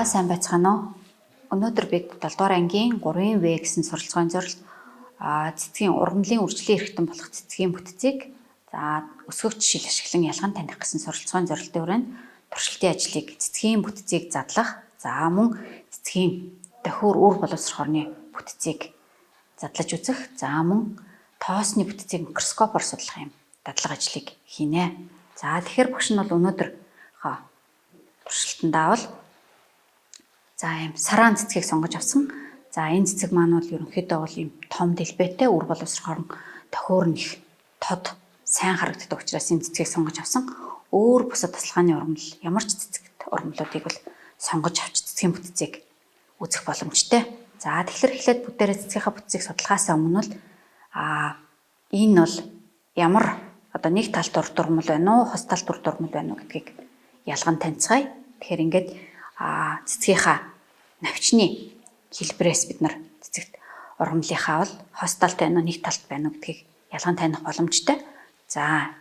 Сайн байцгаана уу? Өнөөдөр бид 7 дугаар ангийн 3-ын В гэсэн суралцгааны зорилт цэцгийн ургамлын үржлийн эрхтэн болох цэцгийн бүтцийг за өсгөгч жишээл ашиглан ялган таних гэсэн суралцгааны зорилтын хүрээнд туршилтын ажлыг цэцгийн бүтцийг задлах, за мөн цэцгийн дохиур үр боловсрох орны бүтцийг задлаж үзэх, за мөн тоосны бүтцийг микроскопоор судлах юм дадлага ажлыг хийнэ. За тэгэхээр багш нь бол өнөөдөр туршилтандаа бол за ийм сараан цэцгийг сонгож авсан. За энэ цэцэг маань бол ерөнхийдөө бол ийм том дэлбэтэй үр боловсрох орон тохиор нь их тод сайн харагддаг учраас энэ цэцгийг сонгож авсан. Өөр бусад тасалгааны ургамал ямар ч цэцэгт ургамлуудыг бол сонгож авч цэцгийн бүтцийг үзэх боломжтой. За тэгэхээр эхлээд бүгдээрээ цэцгийнхаа бүтцийг судлахаас өмнө бол энэ бол ямар одоо нэг талд урт ургамал байна уу, хос талд урт ургамал байна уу гэдгийг ялган танилцгаая. Тэгэхээр ингээд цэцгийнхаа навчны хэлбэрээс бид нар цэцэгт ургамлынхаа бол хос талд байна уу, нэг талд байна уу гэдгийг ялган таних боломжтой. За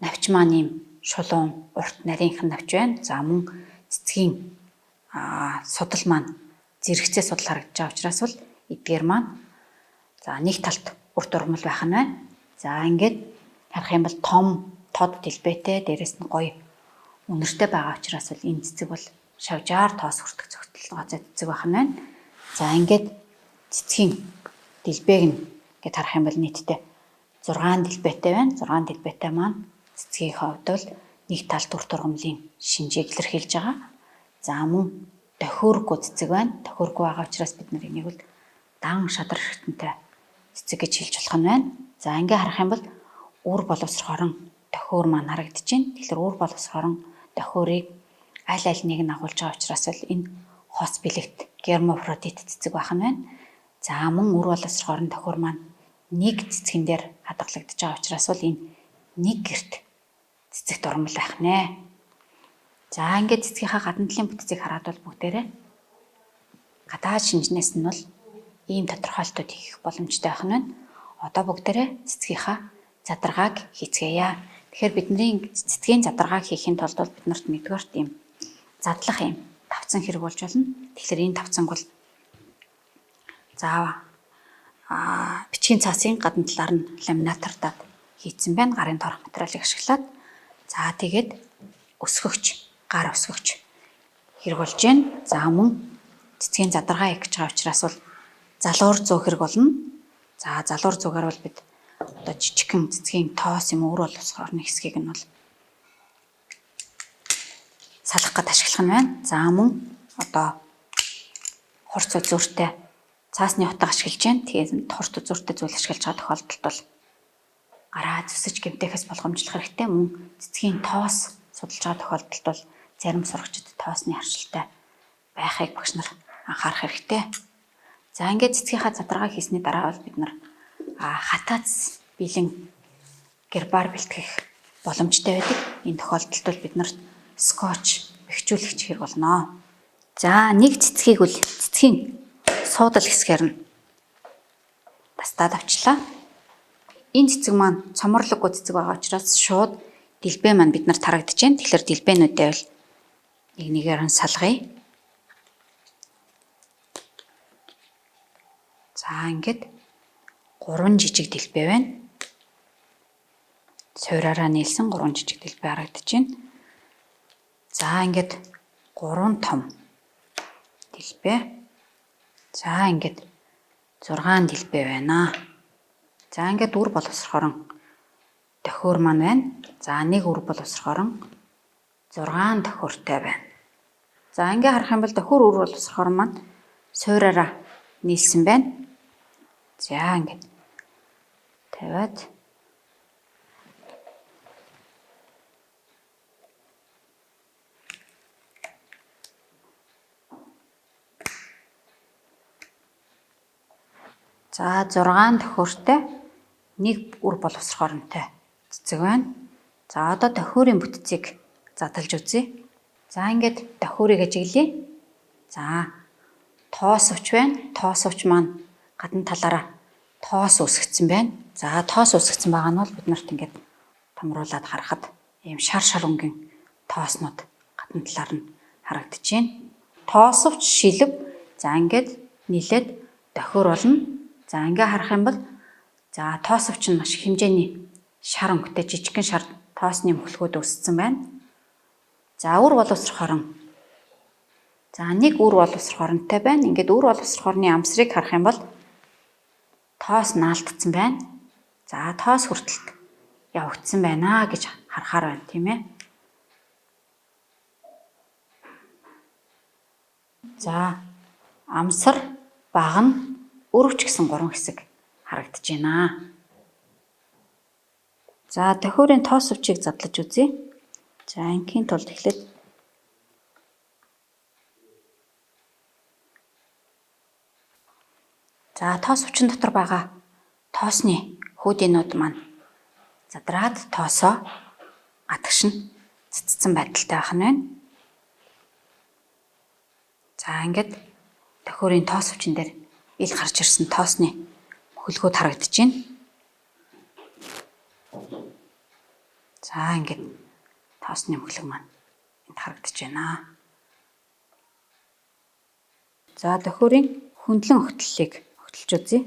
навч маань ийм шулуун урт нарийнхан навч байна. За мөн цэцгийн судал маань зэрэгцээ судал харагдаж байгаа учраас бол эдгээр маань за нэг талд урт ургамал байх нь байна. За ингээд харах юм бол том тод дэлбэтэй дээрэс нь гоё үнэртэй байгаа учраас бол энэ цэцэг бол шавжаар тоос хүртэх зөгтөл гоцой цэцэг байх нь байна. За ингээд цэцгийн дэлбээг нь ингээд харах юм бол нийтдээ 6 дэлбэтэй байна. 6 дэлбэтэй маань цэцгийн хувьд бол нэг талд урт ургамлын шинжийг илэрхийлж байгаа. За мөн дохиургүй цэцэг байна. Дохиургүй байгаа учраас бид нар энийг бол дан шадар хэрэгтэнтэй цэцэг гэж хэлж болох нь байна. За ингээ харах юм бол үр боловсрох орон дохиур маань харагдаж байна. Тэгэхээр үр боловсрох орон дохиурыг аль аль нэг нь агуулж байгаа учраас л энэ хос бэлэгт гермафродит цэцэг байх нь байна. За мөн үр боловсрох орон дохиур маань нэг цэцгэн дээр хадгалагдаж байгаа учраас бол энэ нэг герт цэцэгт ургамал байх нэ. За ингээд цэцгийнхаа гадна талын бүтцийг хараад бол бүгдээрээ гадаад шинжнээс нь бол ийм тодорхойлтууд хийх боломжтой байх нь байна. Одоо бүгдээрээ цэцгийнхаа задаргааг хийцгээе. Тэгэхээр бидний цэцгийн задаргааг хийхин тулд бол бид нарт нэгдүгээрт ийм задлах ийм тавцан хэрэг болж болно. Тэгэхээр энэ тавцанг бол за бичгийн цаасын гадна талаар нь ламинатардаад хийцэн байна. Гарын торох материалыг ашиглаад за тэгээд өсгөгч, гар өсгөгч хэрэг болж байна. За мөн цэцгийн задаргаа хийх гэж байгаа учраас бол залуур зүү хэрэг болно. За залуур зүүгээр бол бид одоо жижигхэн цэцгийн тоос юм өөр боловсрох орны хэсгийг нь бол салах гээд ашиглах нь байна. За мөн одоо хурц үзүүртэй цаасны утга ашиглаж байна. Тэгээд хурц үзүүртэй зүйл ашиглаж байгаа тохиолдолд бол гараа зүсэж гэмтэхээс болгоомжлох хэрэгтэй. Мөн цэцгийн тоос судалж байгаа тохиолдолд бол зарим сурагчид тоосны харшилтай байхыг багш нар анхаарах хэрэгтэй. За ингээд цэцгийнхаа задаргаа хийсний дараа бол бид нар хатаац бэлэн гербар бэлтгэх боломжтой байдаг. Энэ тохиолдолд бол бид нарт скотч бэхжүүлэгч хэрэг болно. За нэг цэцгийг бол цэцгийн суудал хэсгээр нь тастаад авчлаа. Энэ цэцэг маань цоморлоггүй цэцэг байгаа учраас шууд дэлбэ маань бид нарт харагдаж байна. Тэгэхээр дэлбэнүүдээ бол нэг нэгээр нь салгая. За ингээд 3 жижиг дэлбэ байна. Суураараа нийлсэн 3 жижиг дэлбэ харагдаж байна. За ингээд 3 том дэлбэ. За ингээд 6 дэлбэ байна. За ингээд үр боловсрох орон дохиур маань байна. За нэг үр боловсрох орон 6 дохиуртай байна. За ингээд харах юм бол дохиур үр боловсрох орон маань суураараа нийлсэн байна. За ингээд тавиад за 6 дохиуртай нэг үр боловсрох оронтой цэцэг байна. За одоо дохиурын бүтцийг задлж үзье. За ингээд дохиурыг ажиглая. За тоос өвч байна. Тоос өвч маань гадна талаараа тоос үсгэсэн байна. За тоос үсгэсэн байгаа нь бол бид нарт ингээд томруулаад харахад ийм шар шар өнгийн тооснууд гадна талаар нь харагдаж байна. Тоосовч шилэв. За ингээд нийлээд дохиор болно. За ингээ харах юм бол за тоосовч нь маш их хэмжээний шар өнгөтэй жижигхэн шар тоосны мөхлгүүд өссөн байна. За үр боловсрох хорон. За нэг үр боловсрох хоронтой байна. Ингээд үр боловсрох хорны амсрыг харах юм бол тоос наалтцсан байна. За тоос хүртэлт явагдсан байна гэж харахаар байна, тийм ээ. За амсар, баг нь өрөвч гэсэн гурван хэсэг харагдаж байна. За тохиорын тоос өвчийг задлаж үзье. За ингийн тулд эхлээд за тоос өвчин дотор байгаа тоосны хүүдийнүүд маань задраад тоосоо гадагш нь цэцсэн байдалтай байх нь байна. За ингээд тохиорын тоос өвчин дээр ил гарч ирсэн тоосны мөхөлгүүд харагдаж байна. За ингээд тоосны мөхлөг маань энд харагдаж байна. За тохиорын хөндлөн огтлолыг огтлж үзье.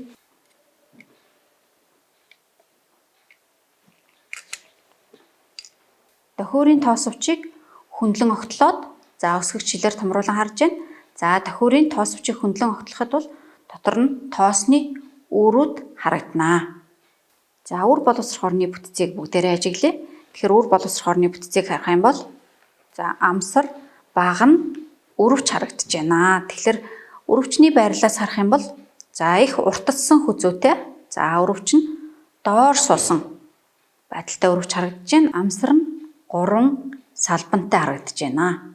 Тохиорын тоосвчийг хөндлөн огтлоод за өсгөх чилээр томруулан харж байна. За тохиорын тоосвчийг хөндлөн огтлоход бол дотор нь тоосны үүрүүд харагданаа. За үр боловсрох орны бүтцийг бүгдээрээ ажиглая. Тэгэхээр үр боловсрох орны бүтцийг харах юм бол за амсар, баг нь өрөвч харагдаж байна. Тэгэхээр өрөвчний байрлалаас харах юм бол за их уртассан хүзүүтэй за өрөвч нь доор суусан байдалтай өрөвч харагдаж байна. Амсар нь 3 салбантай харагдаж байна.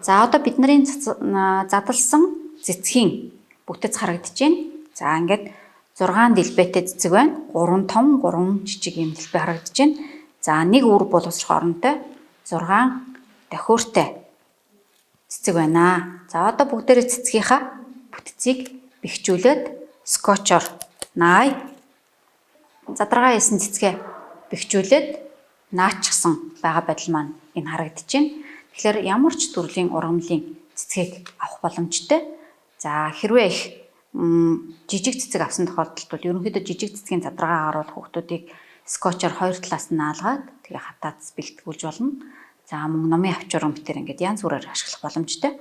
За одоо бидний задлсан цэцгийн бүтэц харагдаж байна. За ингээд 6 дэлбэтэй цэцэг байна. 3 том, 3 жижиг юм дэлбэ харагдаж байна. За нэг үр боловсрох оронтой 6 дохиортой цэцэг байна. За одоо бүгдээрээ цэцгийнхаа бүтцийг бэхжүүлээд скотчоор наая. Задаргаа хийсэн цэцгээ бэхжүүлээд наачихсан байгаа байдал маань энэ харагдаж байна. Тэгэхээр ямар ч төрлийн ургамлын цэцгийг авах боломжтой. За хэрвээ их жижиг цэцэг авсан тохиолдолд бол ерөнхийдөө жижиг цэцгийн задаргаа гарвал хүүхдүүдийг скотчоор хоёр талаас нь наалгаад тэгээ хатаац бэлтгүүлж болно. За мөн номын авчууран битэр ингээд янз бүрээр ашиглах боломжтой.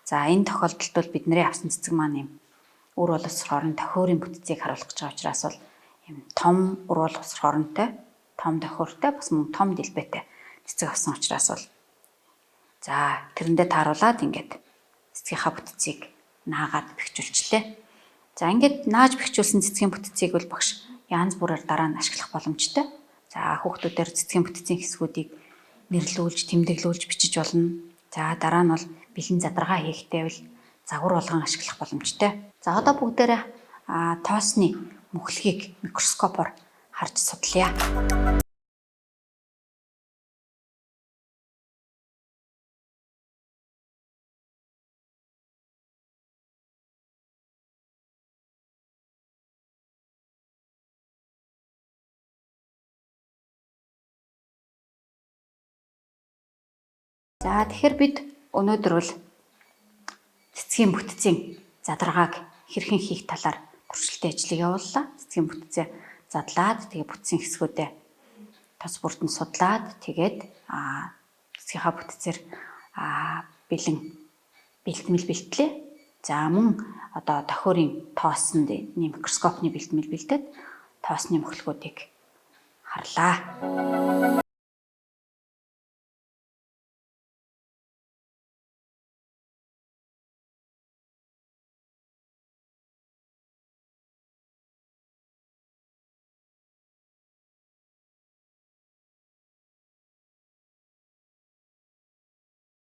За энэ тохиолдолд бол бидний авсан цэцэг маань юм үр боловсрох орон тохиорын бүтцийг харуулах гэж байгаа учраас бол юм том үр боловсрох оронтой, том тохиортой бас мөн том дэлбэтэй цэцэг авсан учраас бол за тэрэндээ тааруулаад ингээд цэцгийнхаа бүтцийг наагаад бэхжүүлчлээ. За ингээд нааж бэхжүүлсэн цэцгийн бүтцийг бол багш янз бүрээр дараа нь ашиглах боломжтой. За хүүхдүүдээр цэцгийн бүтцийн хэсгүүдийг нэрлүүлж, тэмдэглүүлж бичиж болно. За дараа нь бол бэлэн задаргаа хийхдээ бол загвар болгон ашиглах боломжтой. За одоо бүгдээрээ тоосны мөхлөгийг микроскопоор харж судлая. За тэгэхээр бид өнөөдөр бол цэцгийн бүтцийн задаргааг хэрхэн хийх талаар туршилтын ажлыг явууллаа. Цэцгийн бүтцээ задлаад тэгээ бүтцийн хэсгүүдээ тос бүртэн судлаад тэгээд цэцгийнхаа бүтцээр бэлэн бэлтгэл бэлтлээ. За мөн одоо тохиорын тоосны микроскопны бэлтгэл бэлдээд тоосны мөхлгүүдийг харлаа.